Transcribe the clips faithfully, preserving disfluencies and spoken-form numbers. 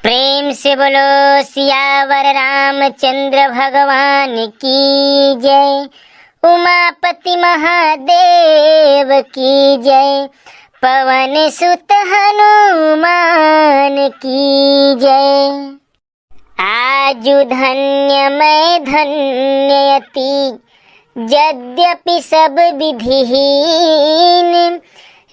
प्रेम से बोलो सियावर रामचंद्र भगवान की जय, उमापति महादेव की जय, पवन सुत हनुमान की जय। आजु धन्य मैं धन्य अति, यद्यपि सब विधिहीन,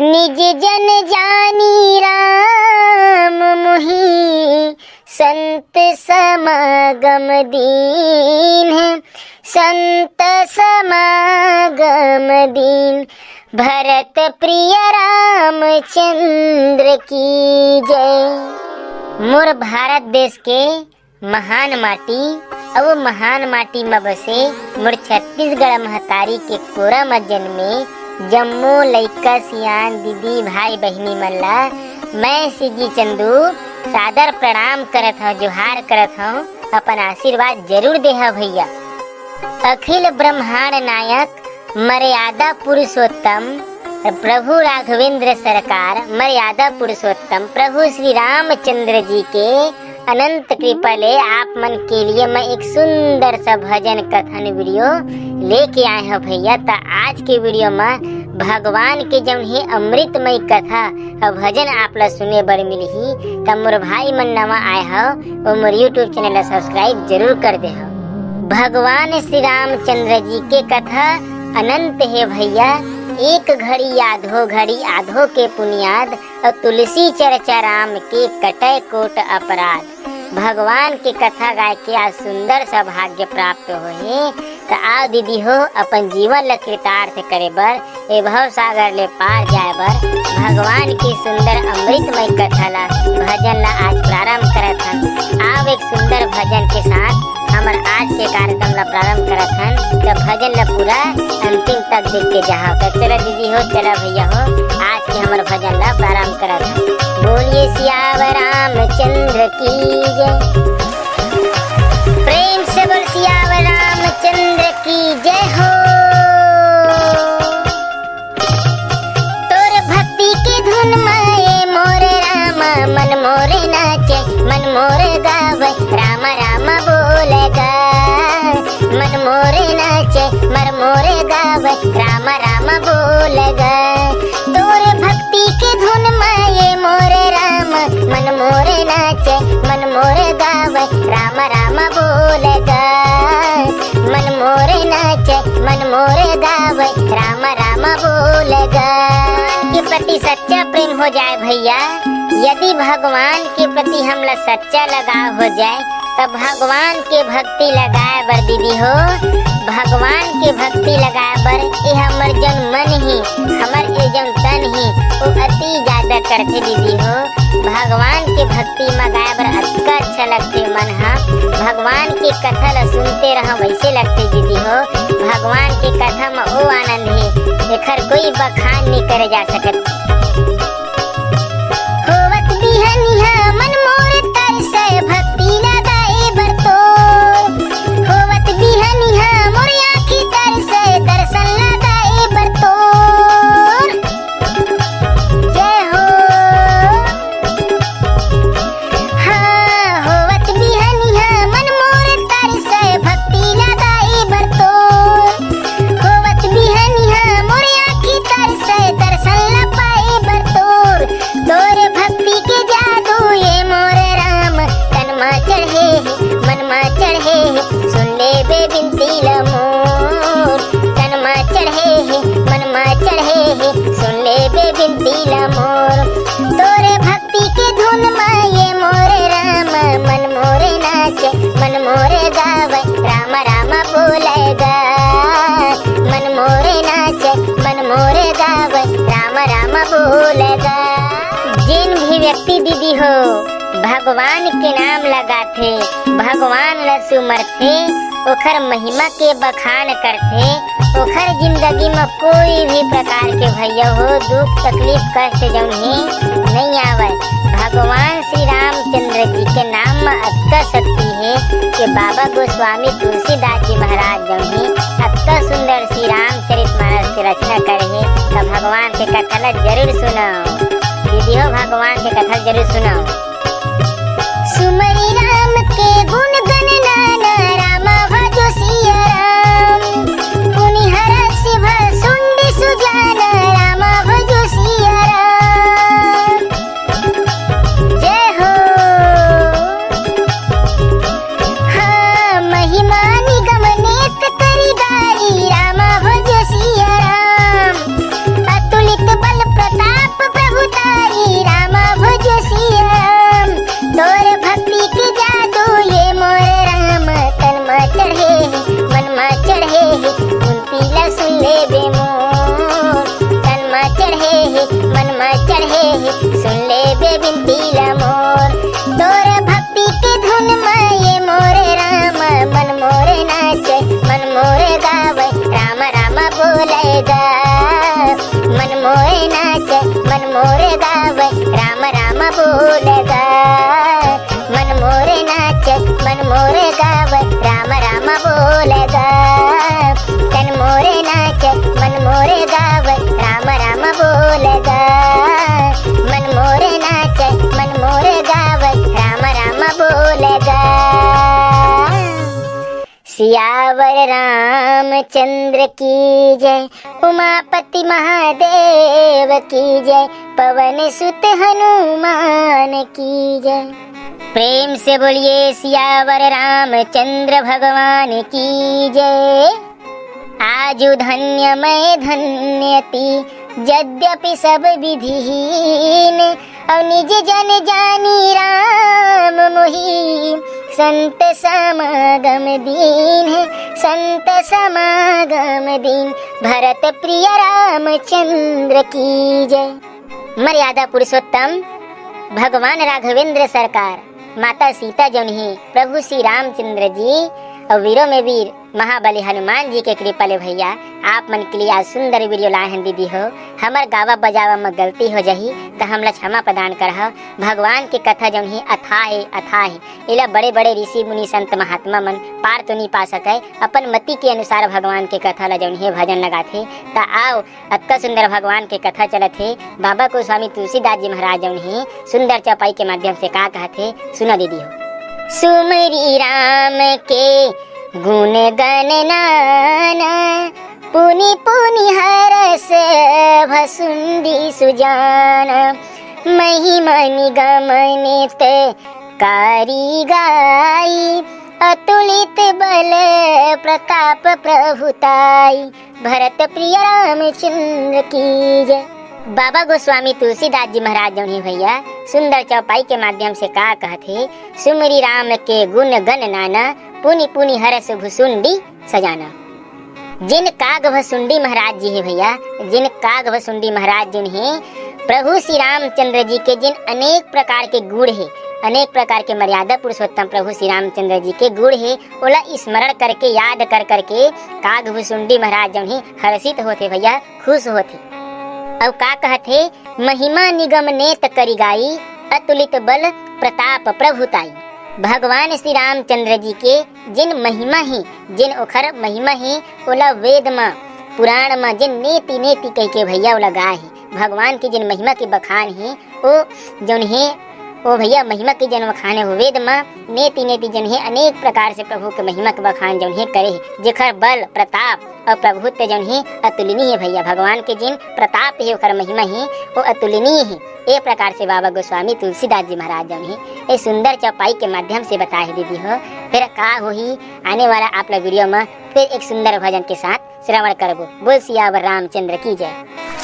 निज जन जानी राम मुहि, संत समागम दीन्ह, संत समागम दीन्ह। भरत प्रिय रामचंद्र की जय। मोर भारत देश के महान माटी, अउ महान माटी म बसे मोर छत्तीसगढ़ महतारी के कोरा म जन्मे जम्मो लइका सियान दीदी भाई बहिनी मन ला मैं सीजी चंदू सादर प्रणाम करत हव, जोहार करत हव, अपन आशीर्वाद जरूर देहा भैया। अखिल ब्रह्मांड नायक मर्यादा पुरुषोत्तम प्रभु राघवेंद्र सरकार मर्यादा पुरुषोत्तम प्रभु श्री रामचंद्र जी के अनंत कृपा ले आप मन के लिए मैं एक सुंदर सा भजन कथन वीडियो लेके आए हव भैया। त आज के वीडियो म भगवान के जौन हे अमृतमय कथा अउ भजन आप ला सुने बर मिलही। त मोर भाई मन नवा आए हव, वो मोर YouTube चैनल ला सब्सक्राइब जरूर कर दे हव। भगवान श्री रामचंद्र जी के कथा अनंत हे भैया, एक घड़ी आधो घड़ी आधो के पुनियाद, अउ तुलसी चर्चा राम के कटय कोट अपराध। भगवान के कथा गाय के आज सुंदर सौभाग्य प्राप्त होहे। त आओ दीदी हो, अपन जीवन ल कृतार्थ करे बर, ए भव सागर ले पार जाए बर भगवान के सुंदर अमृतमय कथा ला, भजन ला आज प्रारंभ करत हन। आओ एक सुंदर भजन के साथ हमर आज के कार्यक्रम ला प्रारंभ करत हन। त भजन ला पूरा अंतिम तक देख के जाहव। त चला दीदी हो, चला भैया हो, आज के हमर भजन ला प्रारंभ करत हन। बोलिए सियावर रामचंद्र की जय। प्रेम से बोल सियावर रामचंद्र की जय हो। तोर भक्ति के धुन म ए मोर राम, मन मोर नाचे, मन मोर गावे, राम राम बोल गा। मन मोर नाचे, मन मोर गावे, राम राम बोल गा। तोर भक्ति के धुन म ए मोर राम, मन मोर नाचे, मन मोर गावे, राम राम बोल गा। मन मोर नाचे, मन मोर गावे, राम राम बोल गा। के प्रति सच्चा प्रेम हो जाए भैया, यदि भगवान के प्रति हमला सच्चा लगाव हो जाए, त भगवान के भक्ति लगाए बर दीदी हो, भगवान के भक्ति लगाए बर ए हमर जौन मन ही, हमर ए जौन तन ही, वो अति ज्यादा करथे दीदी हो। भगवान के भक्ति म गाए बर अतका अच्छा लगथे मन ह। भगवान के कथा ल सुनते रहा वैसे लगथे दीदी हो। भगवान के कथा म ओ आनंद हे, एखर कोई बखान नइ करे जा सकत। होवत बिहनिया मन मोर तरसे भक्ति लगाए बर तोर। होवत बिहनिया मोर आँखी तरसे दर्शन लगाए बर तोर। जय हो। हाँ, होवत बिहनिया मन मोर तरसे भक्ति लगाए बर तोर। होवत बिहनिया मोर आँखी तरसे दर्शन ला पाए बर तोर। तोर भक्ति के जादू ए मोर राम, तन मा चढ़े हे, मन मा चढ़े हे, सुन लेबे बिनती ल मोर। तन मा चढ़े हे, मन मा चढ़े हे, सुन लेबे बिनती ल मोर। तोर भक्ति के धुन मा ए मोर राम, मन मोर नाचे, मन मोर गावे, राम राम बोले गा। मन मोर नाचे, मन मोर गावे, राम राम बोले गा। जेन भी व्यक्ति दीदी हो, भगवान के नाम लगाथे, भगवान ल सुमरथे, ओखर महिमा के बखान करथे, ओखर जिंदगी म कोई भी प्रकार के भैया हो दुख तकलीफ कष्ट जौन हे नइ आवय। भगवान श्री रामचंद्र जी के नाम म अतका शक्ति हे कि बाबा गोस्वामी तुलसीदास जी महाराज जौन हे अतका सुंदर श्री रामचरित मानस के रचना करे हे। त भगवान के कथा ल जरूर सुनव दीदी हो, भगवान के कथा ल जरूर सुनव। सियावर रामचंद्र की जय, उमापति महादेव की जय, पवन सुत हनुमान की जय। प्रेम से बोलिए सियावर रामचंद्र भगवान की जय। आजु धन्य मैं धन्य ती, यद्यपि सब विधिहीन, और निज जन जानी राम मोही, संत समागम दीन है, संत समागम दीन। भरत प्रिय रामचंद्र की जय। मर्यादा पुरुषोत्तम भगवान राघवेंद्र सरकार, माता सीता जौन ही, प्रभु श्री रामचंद्र जी और वीरों में वीर महाबली हनुमान जी के कृपा ले भैया, आप मन के लिए आज सुंदर वीडियो लाए हैं दीदी हो। हमर गावा बजावा में गलती हो जाही त हमला क्षमा प्रदान करह। भगवान के कथा जौन ही अथाह हे, अथाह हे। एला बड़े बड़े ऋषि मुनि संत महात्मा मन पार तो नहीं पा सके, अपन मति के अनुसार भगवान के कथा ला जौन हे भजन लगाथे। त आओ, अतका सुंदर भगवान के कथा चलत हे, बाबा गोस्वामी तुलसीदास जी महाराज जौन हे सुंदर चौपाई के माध्यम से का कहत हे, सुना दीदी हो। सुमरी राम के गुण गण नाना, पुनि पुनि हरष भसुंडी सुजाना। महिमा निगम नेत कारी गाई, अतुलित बल प्रताप प्रभुताई। भरत प्रिय रामचंद्र की जय। बाबा गोस्वामी तुलसीदास जी महाराज जौन हे भैया सुंदर चौपाई के माध्यम से का कहत हे, सुमरी राम के गुण गण नाना, पुनि पुनि हरष भुसुंडी सजाना। जिन काग भसुंडी महाराज जी हे भैया, जिन काग भसुंडी महाराज जिन हे प्रभु श्री रामचंद्र जी के जिन अनेक प्रकार के गुण हे, अनेक प्रकार के मर्यादा पुरुषोत्तम प्रभु श्री रामचंद्र जी के गुण हे, ओला स्मरण करके, याद कर करके काग भसुंडी महाराज जौन हे हर्षित होथे भैया, खुश होथे। अउ का कहत हे, महिमा निगम नेत करि गाई, अतुलित बल प्रताप प्रभुताई। भगवान श्री रामचंद्र जी के जिन महिमा हे, जिन ओखर महिमा हे, ओला वेद म, पुराण म जिन नेति नेति कहिके भैया ओला गाय हे। भगवान के जिन महिमा के बखान हे, ओ जौन हे, ओ भैया महिमा के जौन बखान हे, ओ वेद म नेति नेति जौन हे अनेक प्रकार से प्रभु के महिमा के बखान जौन हे करे हे, जेखर बल प्रताप और प्रभुत्व जौन हे अतुलनीय हे भैया। भगवान के जिन प्रताप हे, ओखर महिमा हे, ओ अतुलनीय हे। ए प्रकार से बाबा गोस्वामी तुलसीदास जी महाराज जौन हे ए सुंदर चौपाई के माध्यम से बताए हे दीदी हो। फिर का होही आने वाला आप लोग वीडियो में, फिर एक सुंदर भजन के साथ श्रवण करबो। बोल सियावर रामचंद्र की जय।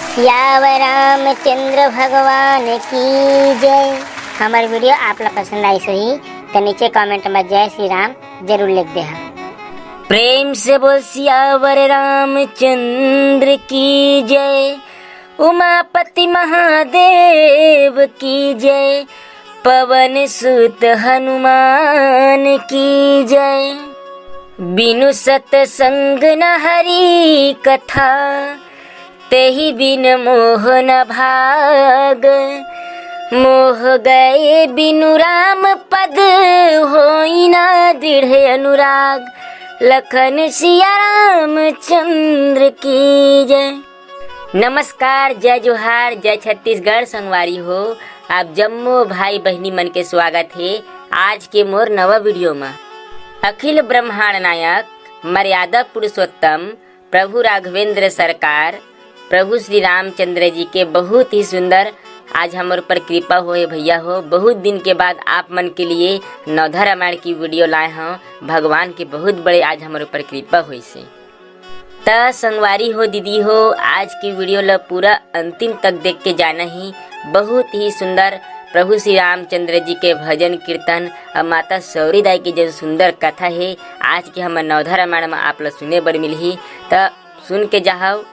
सियावर रामचंद्र भगवान की जय। हमर वीडियो आप ला पसंद आइस होही त नीचे कमेंट में जय श्री राम जरूर लिख देहा। प्रेम से बोल सियावर रामचंद्र की जय, उमापति महादेव की जय, पवन सुत हनुमान की जय। बिनु सतसंग न हरि कथा, तेहि बिन मोह न भाग। मोह गए बिनु राम पद, होई ना दृढ़ अनुराग। लखन सिया रामचंद्र की जय। नमस्कार, जय जोहार, जय छत्तीसगढ़ संगवारी हो। आप जम्मो भाई बहिनी मन के स्वागत हे आज के मोर नवा वीडियो म। अखिल ब्रह्मांड नायक, मर्यादा पुरुषोत्तम, प्रभु राघवेंद्र सरकार, प्रभु श्री रामचंद्र जी के बहुत ही सुंदर आज हमर ऊपर कृपा होए भैया हो। बहुत दिन के बाद आप मन के लिए नवधा रामायण की वीडियो लाए हौं। भगवान के बहुत बड़े आज हमर ऊपर कृपा होइसे। त संगवारी हो, दीदी हो, आज की वीडियो ल पूरा अंतिम तक देख के जाना ही। बहुत ही सुंदर प्रभु श्री रामचंद्र जी के भजन कीर्तन और माता सौरी दाई के जो सुंदर कथा हे, आज के हमर नवधा रामायण में आप ल सुने बर मिलही। त सुन के जाहव।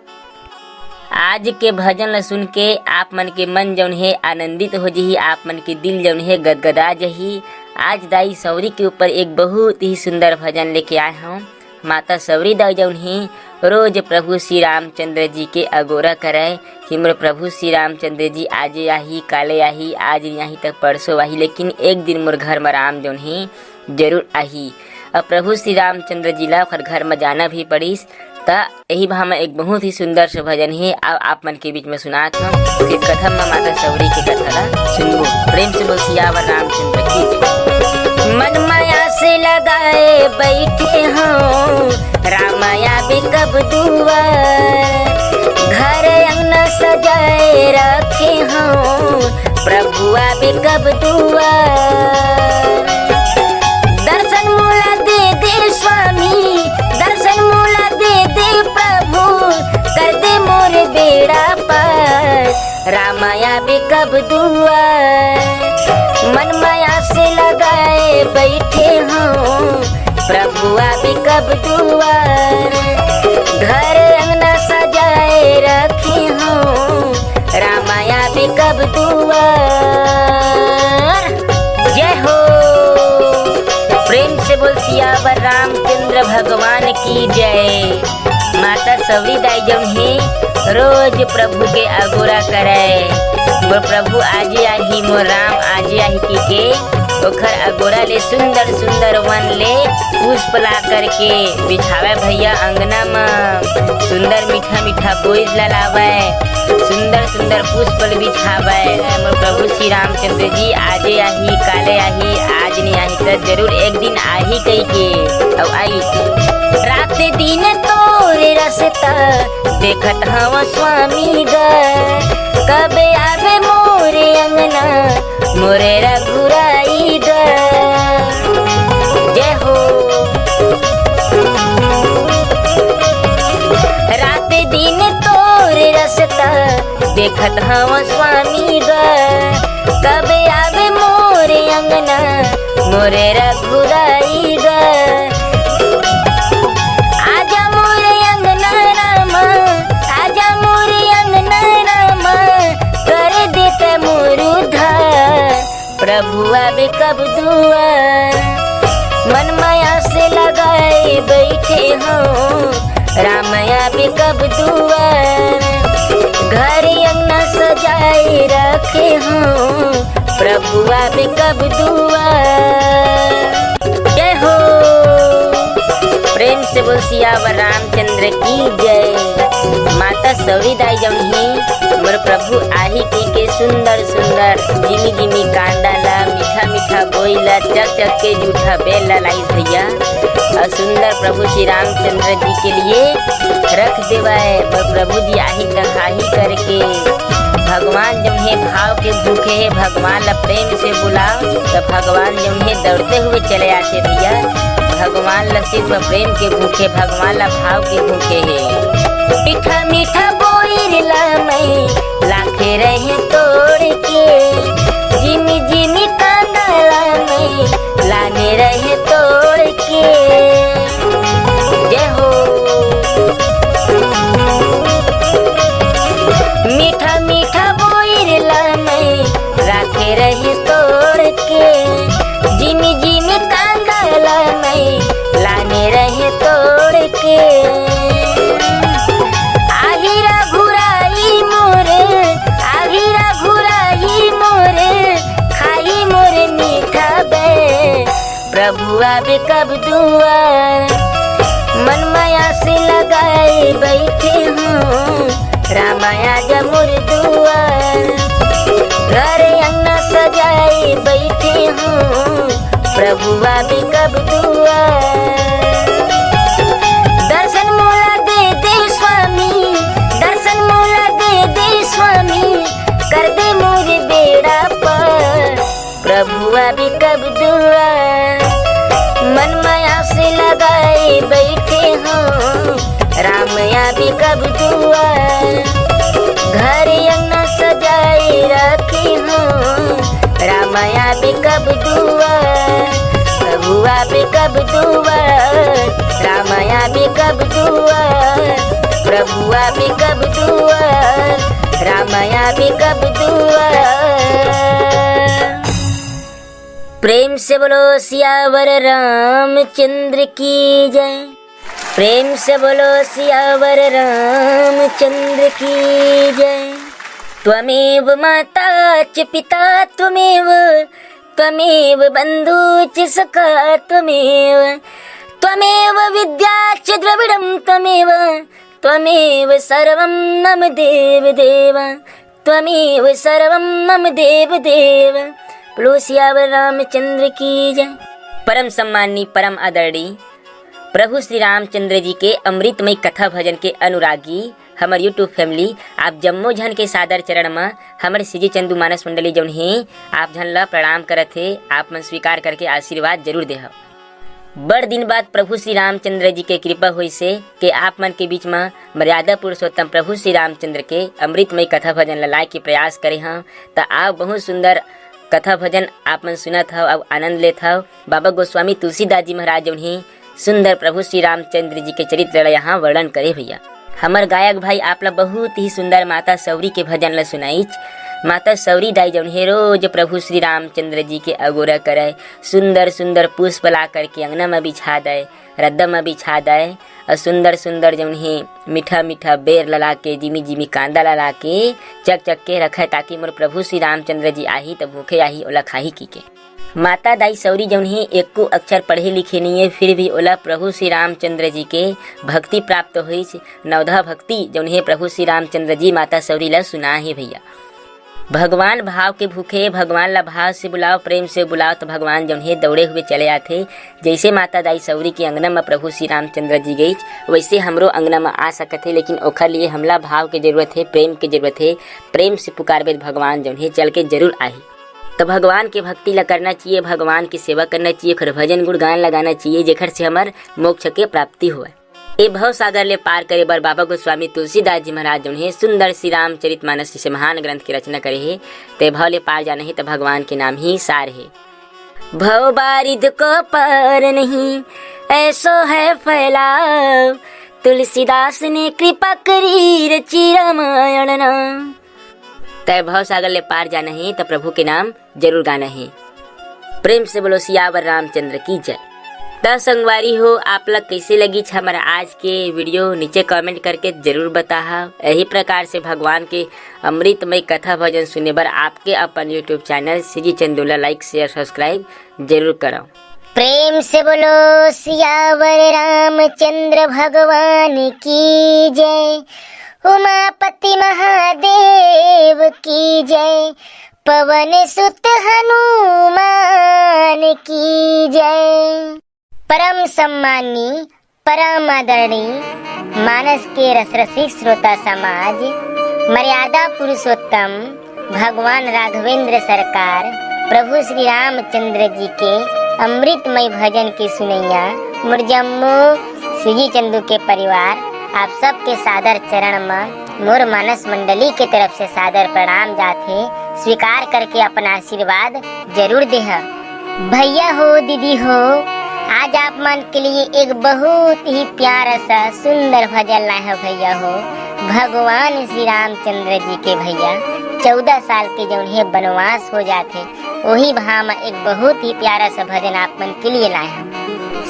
आज के भजन ल सुन के आप मन के मन जौन हे आनंदित हो जही, आप मन के दिल जौन हे गदगदा जही। आज दाई सौरी के ऊपर एक बहुत ही सुंदर भजन लेके आए हौं। माता सौरी दाई जौन हे रोज प्रभु श्री रामचंद्र जी के अगोरा करे कि मोर प्रभु श्री रामचंद्र जी आजे आही, काले आही, आज नहीं आही त परसों आही, लेकिन एक दिन मोर घर म राम जौन हे जरूर आही। अब प्रभु श्री रामचंद्र जी ला ओखर घर म जाना भी पड़िस। त यही भाव में एक बहुत ही सुंदर से भजन हे, अब आप मन के बीच में सुनात हौं। फिर कथा में माता सौरी के कथा ला सुनबो। प्रेम से बोल सियावर रामचंद्र की जय। मन माया से लगाए बैठे हूँ, राम आबे कब दुआर। घर अंगना सजाए रखे हूँ, प्रभु आबे कब दुआर। दर्शन मोला दे दे स्वामी, दर्शन मोला दे दे प्रभु, कर दे मोर बेड़ा पार। राम आबे कब दुआर, मन माया से लगाए बैठे हूँ, प्रभु आबे कब दुआर। घर अंगना सजाए रखे हूँ, राम आबे कब दुआर। जय हो। प्रेम से बोल सियावर रामचंद्र भगवान की जय। माता सवरी दाई जौन हे, रोज प्रभु के अगोरा करे, मोर प्रभु आजे आही, मोर राम आजे आही कहिके ओखर अगोरा ले सुंदर सुंदर वन ले पुष्प ला करके बिछावे भैया अंगना म। सुंदर मीठा मीठा बोइर ला लावे, सुंदर सुंदर पुष्प ल बिछावे। मोर प्रभु श्री रामचंद्र जी आजे आही, काले आही, आज नहीं आही त जरूर एक दिन आही कहिके। अउ आई, रात दिन तोरे रस्ता देखत हव स्वामी ग, कब आबे मोरे अंगना मोरे रघुराई ग। जय हो। रात दिन तोरे रस्ता देखत हव स्वामी ग, कब आबे मोरे अंगना मोरे रघुराई ग। आजा मोरे अंगना रामा, आजा मोरे अंगना रामा, कर देते मोर उद्धार। प्रभु आबे कब दुआर, मन माया से लगाए बैठे हूँ, राम आबे कब दुआर। घर अंगना सजाए रखे हूँ, प्रभु आबे कब दुआर। जय हो। प्रेम से बोल सियावर रामचंद्र की जय। माता सौरी दाई जौन ही मोर प्रभु आही कहिके सुंदर सुंदर जिमी जिमी कांदा ला, मीठा मीठा बोई ला, चक चक के जूठा बेल ला लाइस भैया। अउ सुंदर प्रभु श्री रामचंद्र जी के लिए रख देवय, मोर प्रभु जी आही कहाही करके। भगवान जौन हे भाव के भूखे हे, भगवान ला प्रेम से बुलाओ त भगवान जौन हे दौड़ते हुए चले आथे भैया। भगवान ला सिर्फ प्रेम के भूखे, भगवान ला भाव के भूखे हे। मीठा मीठा बोइर ला मैं लाखे रहे तोड़ के, जिमी जिमी कांदा ला मैं लाने रहे तोड़ के। जय हो। मीठा मीठा बोइर ला मैं राखे रहे तोड़ के, जिमी जिमी कांदा ला मैं लाने रहे तोड़ के। आही रघुराई मोर, आही रघुराई मोर, खाई मोर मीठा बे। प्रभु आबे कब दुआर, मन माया से लगाए बैठे हूँ, राम आजा मोर दुआर। घर अंगना सजाए बैठे हूँ, प्रभु आबे कब दुआर। दर्शन मोला दे दे स्वामी, दर्शन मोला दे दे स्वामी, कर दे मोर बेड़ा पार। प्रभु आबे कब दुआर, मन माया से लगाए बैठे हूँ, राम आबे कब दुआर। घर अंगना सजाए रखे हूँ, राम आबे कब दुआर। प्रभु आबे कब दुआर, राम आबे कब दुआर। प्रभु आबे कब दुआर, राम आबे कब दुआर। प्रेम से बोलो सियावर रामचंद्र की जय। प्रेम से बोलो सियावर रामचंद्र की जय। त्वमेव माता च पिता त्वमेव, त्वमेव बंधु च सखा त्वमेव, त्वमेव विद्या च द्रविणं त्वमेव, त्वमेव सर्वं मम देव देव, त्वमेव सर्वं मम देव देव। बोलो सियावर रामचंद्र की जय। परम सम्माननीय, परम आदरणीय प्रभु श्री रामचंद्र जी के अमृतमय कथा भजन के अनुरागी हमर YouTube family, आप जम्मो झन के सादर चरण म हमर सीजी चंदू मानस मंडली जौन हे, आप झन ला प्रणाम करत हे। आप मन स्वीकार करके आशीर्वाद जरूर देहव। बड़ दिन बाद प्रभु श्री रामचंद्र जी के कृपा होइस हे के आप मन के बीच म मर्यादा पुरुषोत्तम प्रभु श्री रामचंद्र के अमृतमय कथा भजन ला लाए के प्रयास करे हंव। त आप बहुत सुंदर कथा भजन आप मन सुनत हव, अब आनंद लेत हव। बाबा गोस्वामी तुलसीदास जी महाराज जौन हे सुंदर प्रभु श्री रामचंद्र जी के चरित्र ला यहाँ वर्णन करे भैया। हमर गायक भाई आप ला बहुत ही सुंदर माता सौरी के भजन ला सुनाइच। माता सौरी दाई जौन हे रोज प्रभु श्री रामचंद्र जी के अगोरा करे, सुंदर सुंदर पुष्प ला करके अंगना म बिछा दे, रद्दा म बिछा दे, अउ सुंदर सुंदर जौन हे मीठा मीठा बेर ला लाके, जिमी जिमी कांदा ला लाके चक चक के रखे, ताकि मोर प्रभु श्री रामचंद्र जी आही त भूखे आही ओला खाही की के। माता दाई सौरी जौन हे एको अक्षर पढ़े लिखे नइये, फिर भी ओला प्रभु श्री रामचंद्र जी के भक्ति प्राप्त होइस। नवधा भक्ति जौन हे प्रभु श्री रामचंद्र जी माता सौरी ला सुना हे भैया। भगवान भाव के भूखे, भगवान ला भाव से बुलाओ, प्रेम से बुलाओ, त भगवान जौन हे दौड़े हुए चले आथे। जैसे माता दाई सौरी के अंगना म प्रभु श्री रामचंद्र जी गईच, वैसे हमरो अंगना म आ सकत हे, लेकिन ओखर लिए हमला भाव के जरूरत हे, प्रेम के जरूरत हे। प्रेम से पुकारबे त भगवान जौन हे चल के जरूर आही। त भगवान के भक्ति ला करना चाहिए, भगवान के सेवा करना चाहिए, ओखर भजन गुणगान ला गाना चाहिए, जेखर से हमर मोक्ष के प्राप्ति होवय। ए भव सागर ले पार करे बर बाबा गोस्वामी तुलसीदास जी महाराज जौन हे सुंदर श्री रामचरित मानस जैसे महान ग्रंथ के रचना करे हे। ते भव ले पार जाना हे त भगवान के नाम ही सार हे। भव बारिध को पार नहीं, ऐसो है फैलाव, तुलसीदास ने कृपा करी, रची रामायण नाम। तय भव सागर ले पार जाना हे त प्रभु के नाम जरूर गाना हे। प्रेम से बोलो सियावर रामचंद्र की जय। त संगवारी हो, आप ला कैसे लगिच हमर आज के video, नीचे comment करके जरूर बताहा। यही प्रकार से भगवान के अमृतमय कथा भजन सुने बर आपके अपन YouTube channel सीजी चंदू ला like, share, subscribe जरूर करव। प्रेम से बोलो सियावर रामचंद्र भगवान की जय, उमापति महादेव की जय, पवन सुत हनुमान की जय। परम सम्मानी, परम आदरणीय, मानस के रसरसिक श्रोता समाज, मर्यादा पुरुषोत्तम भगवान राघवेंद्र सरकार, प्रभु श्री रामचंद्र जी के अमृतमय भजन के सुनैया मोर जम्मो सीजी चंदू के परिवार, आप सबके सादर चरण म मोर मानस मंडली के तरफ से सादर प्रणाम जाथे। स्वीकार करके अपन आशीर्वाद जरूर देहा। भैया हो, दीदी हो, आज आप मन के लिए एक बहुत ही प्यारा सा सुंदर भजन लाए हव भैया हो। भगवान श्री रामचंद्र जी के भैया चौदह साल के जौन हे वनवास हो जाथे, ओही भाव म एक बहुत ही प्यारा सा भजन आप मन के लिए लाए हव।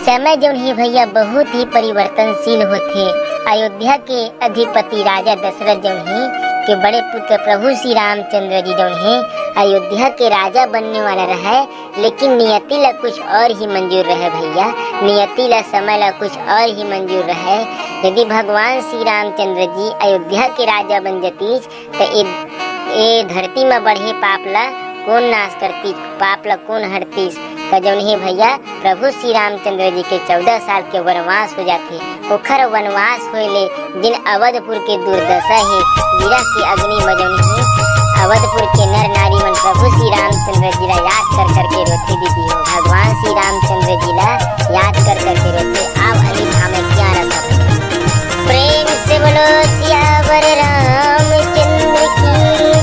समय जौन हे भैया बहुत ही परिवर्तनशील होथे। अयोध्या के अधिपति राजा दशरथ जौन हे के बड़े पुत्र प्रभु श्री रामचंद्र जी जौन हे अयोध्या के राजा बनने वाला रहे, लेकिन नियति ला कुछ और ही मंजूर रहे भैया, नियति ला, समय ला कुछ और ही मंजूर रहे। यदि भगवान श्री रामचंद्र जी अयोध्या के राजा बन जतीस, त ए, ए धरती म बढ़े पाप ला कोन नाश करतीस, पाप ला कोन हरतीस? त जौन हे भैया, प्रभु श्री रामचंद्र जी के चौदह साल के वनवास हो जाथे। ओखर वनवास होए ले जेन अवधपुर के दुर्दशा हे, गिरह के अग्नि म जौन हे अवधपुर के नर नारी मन प्रभु श्री रामचंद्र जी ला याद कर करके रोथे दीदी हो। भगवान श्री रामचंद्र जी ला याद कर करके रोथे। आप अली भाव में क्या रस प्रेम से बोलो सियावर रामचंद्र की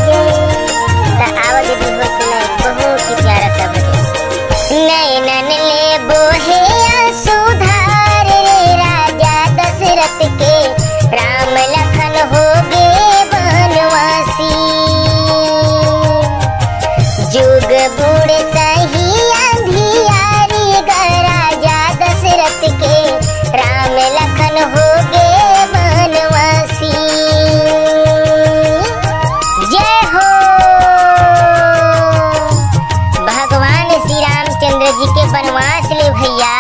जय। त आवा दीदी हो सुनाई बहुत ही प्यारा सा भजन। नैनन ले बोहे आंसू धार रे राजा दशरथ के, राम लखन हो गे बनवासी। जुग बुढ़ सही अंधियारी ग राजा दशरथ के, राम लखन हो गे बनवासी। जय हो। भगवान श्री रामचंद्र जी के बनवास ले भैया,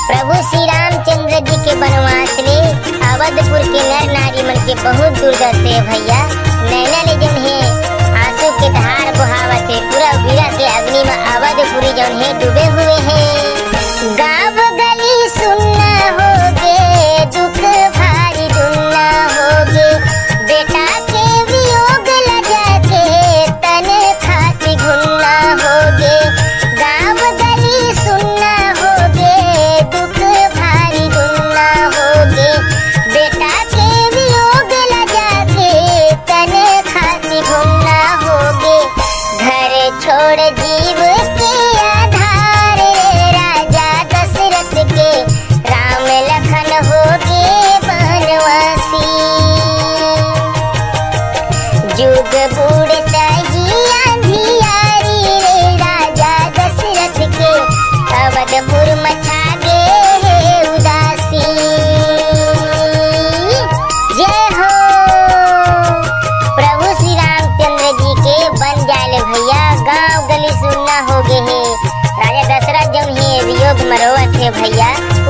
प्रभु श्री रामचंद्र जी के बनवास ले अवधपुर के नर नारी मन के बहुत दुर्दशा हे भैया। नैना ले जौन हे आंसू के धार बोहावत हे, पूरा गिरह के अग्नि म अवधपुरी जौन हे डूबे हुए हे।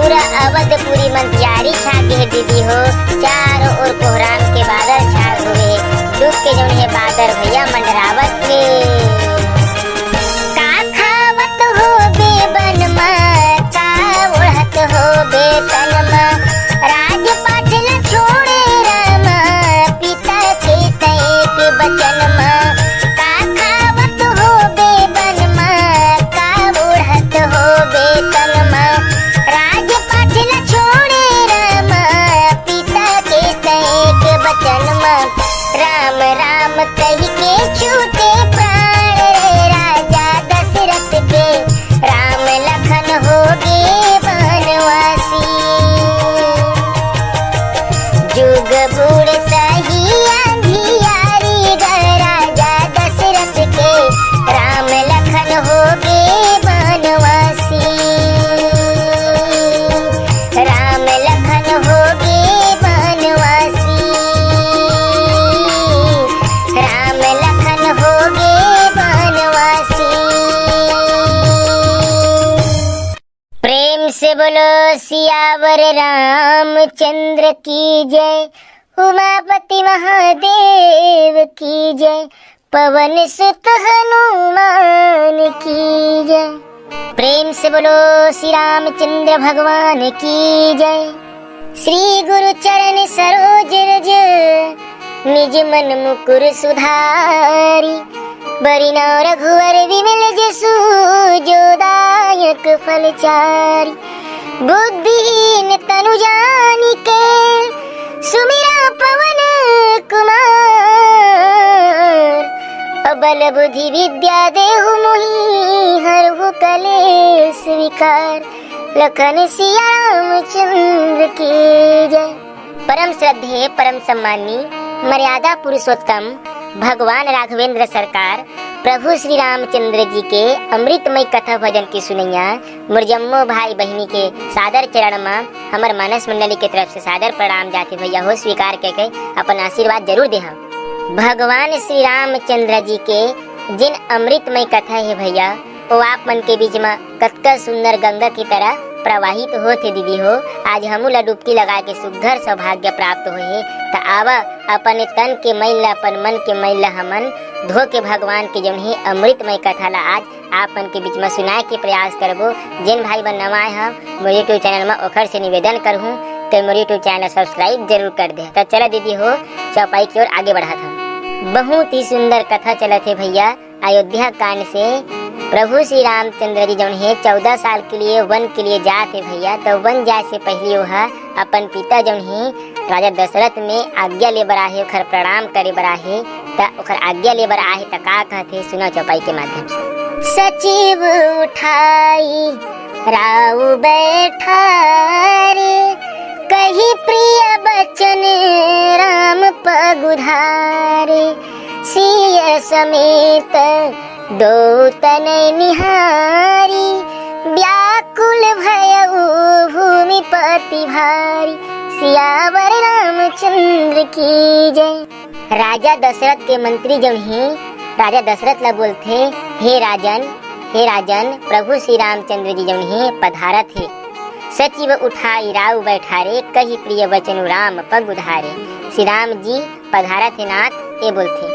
पूरा अवधपुरी मन तियारी छा गे हे दीदी हो, चारों ओर कोहराम के बादर छा हुए हे, दुख के जौन हे बादर भैया मंडरावत हे। का खावत होबे बन मा, का ओढ़त होबे तन मा, राजपाट ल छोड़े रामा, पिता के तय के बचन मा, का खावत होबे बन मा, का ओढ़त होबे तन मा, राजपाट ल छोड़े रामा, पिता के तय के बचन मा, राम राम कहि के छूटे प्राण रे राजा दशरथ के, राम लखन होगे बनवासी। जुग बूढ़ सही अंधियारी ग राजा दशरथ के, राम लखन होगे बनवासी। राम लखन होगे बनवासी। राम लखन होगे बनवासी। प्रेम से बोलो सियावर रामचंद्र की जय, उमापति महादेव की जय, पवन सुत हनुमान की जय। प्रेम से बोलो श्री रामचंद्र भगवान की जय। श्री गुरु चरण सरोज रज, निज मन मुकुर सुधारी। बरनउँ रघुवर विमल जसु, जो दायक फल चारि। बुद्धिहीन तनु जानिके, सुमिरा पवन कुमार। अबल बुद्धि विद्या देहु मोहि, हरहु कलेस विकार। लखन सिया रामचंद्र की जय। परम श्रद्धेय, परम सम्मानी, मर्यादा पुरुषोत्तम भगवान राघवेंद्र सरकार, प्रभु श्री रामचंद्र जी के अमृतमय कथा भजन के सुनैया मोर जम्मो भाई बहिनी के सादर चरण म हमर मानस मंडली के तरफ से सादर प्रणाम जाथे भैया हो। स्वीकार करके अपन आशीर्वाद जरूर देहा। भगवान श्री रामचंद्र जी के जिन अमृतमय कथा हे भैया, वो आप मन के बीच म कतका सुंदर गंगा की तरह प्रवाहित होत हे दीदी हो। आज हमू ला डुबकी लगा के सुघर सौभाग्य प्राप्त होए हे। त आवा, अपन तन के मैल ला, अपन मन के मैल ला हमन धो के भगवान के जौन हे अमृतमय कथा ला आज आप मन के बीच म सुनाए के प्रयास करबो। जेन भाई बन नवा आए ह मोर YouTube चैनल म, ओखर से निवेदन करहूँ कि मोर YouTube चैनल ला subscribe जरूर कर दे। त चला दीदी हो, चौपाई की ओर आगे बढ़त हन। बहुत ही सुंदर कथा चलत हे भैया। अयोध्या कांड से प्रभु श्री रामचंद्र जी जौन हे चौदह साल के लिए वन के लिए जात हे भैया। त वन जाए से पहले ओह अपन पिता जौन हे राजा दशरथ में आज्ञा ले बर आहे, ओखर प्रणाम करे बर आहे। त ओखर आज्ञा ले बर आहे त का कहत हे, सुना चौपाई के माध्यम से। सचिव उठाई राउ बैठारे, कहि प्रिय बचन राम पग उधारे। सिय समेत दो तनय निहारी, व्याकुल भयउ भूमिपति भारी। सियावर रामचंद्र की जय। राजा दशरथ के मंत्री जौन हे, राजा दशरथ ला बोलथे, हे राजन, हे राजन, प्रभु श्री रामचंद्र जी जौन हे पधारत हे। सचिव उठाई राउ बैठारे, कहि प्रिय बचनु राम पग उधारे। श्री राम जी पधारत हे नाथ, ए बोलथे।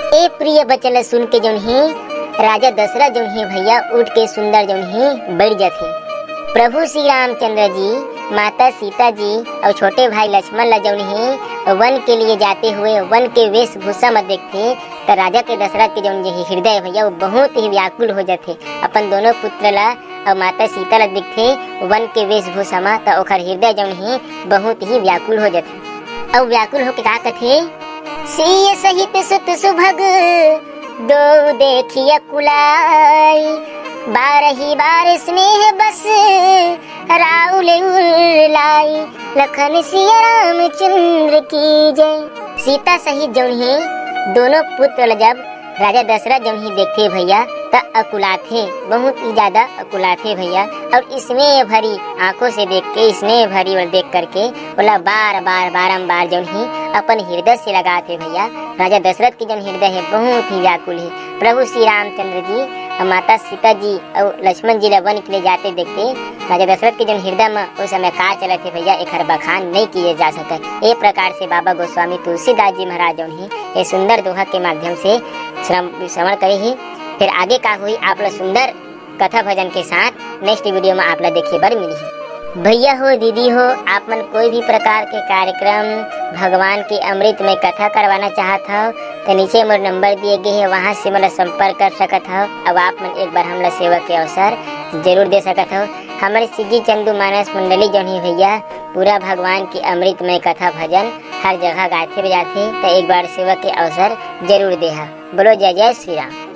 ए प्रिय बचन ला सुन के जौन हे राजा दशरथ जौन हे भैया उठ के सुंदर जौन हे बैठ जाथे। प्रभु श्री रामचंद्र जी, माता सीता जी अउ छोटे भाई लक्ष्मण ला जौन हे वन के लिए जाते हुए वन के वेशभूषा म देखथे, त राजा के दशरथ के जौन जे हृदय भैया वो बहुत ही व्याकुल हो जाथे। अपन दोनों पुत्र ला अउ माता सीता ला देखथे वन के वेशभूषा म, त ओखर हृदय जौन हे बहुत ही व्याकुल हो जाथे। अउ व्याकुल होके का कथे, सिय सहित सुत सुभग दो देखिय कुलाई, बारही बार स्नेह बस राउल उर लाई। लखन सिया रामचंद्र की जय। सीता सहित जौन हे दोनों पुत्र ल जब राजा दशरथ जौन हे देखथे भैया, त अकुलाथे, बहुत ही ज्यादा अकुलाथे भैया। और स्नेह भरी आंखों से देख के, स्नेह भरी ओला देख करके ओला बार बार बारंबार जौन ही अपन हृदय से लगाथे भैया। राजा दशरथ के जौन हृदय है बहुत ही व्याकुल है। प्रभु श्री रामचंद्र जी और माता सीता जी और लक्ष्मण जी ला वन के लिए जाते देखते राजा दशरथ के जौन हृदय में उस समय का चलत है भैया, एकर बखान नहीं किए जा सके। ए प्रकार से बाबा गोस्वामी तुलसीदास जी महाराज जौन ही ये सुंदर दोहा के माध्यम से श्रम-, श्रवण करे ही। फिर आगे का हुई आप ला सुंदर कथा भजन के साथ नेक्स्ट वीडियो में आप ला देखे बर मिली। भैया हो, दीदी हो, आप मन कोई भी प्रकार के कार्यक्रम भगवान के अमृत में कथा करवाना चाहत हो तो नीचे मोर नंबर दिए गए है, वहाँ से मोला संपर्क कर सकत हो। अब आप मन एक बार हमला सेवा के अवसर जरूर दे सकत हो। हमारे सिग्गी चंदू मानस मंडली जौन ही भैया पूरा भगवान के अमृत में कथा भजन हर जगह गाथे बजाथे, तो एक बार सेवा के अवसर जरूर देहा। बोलो जय जय श्री राम।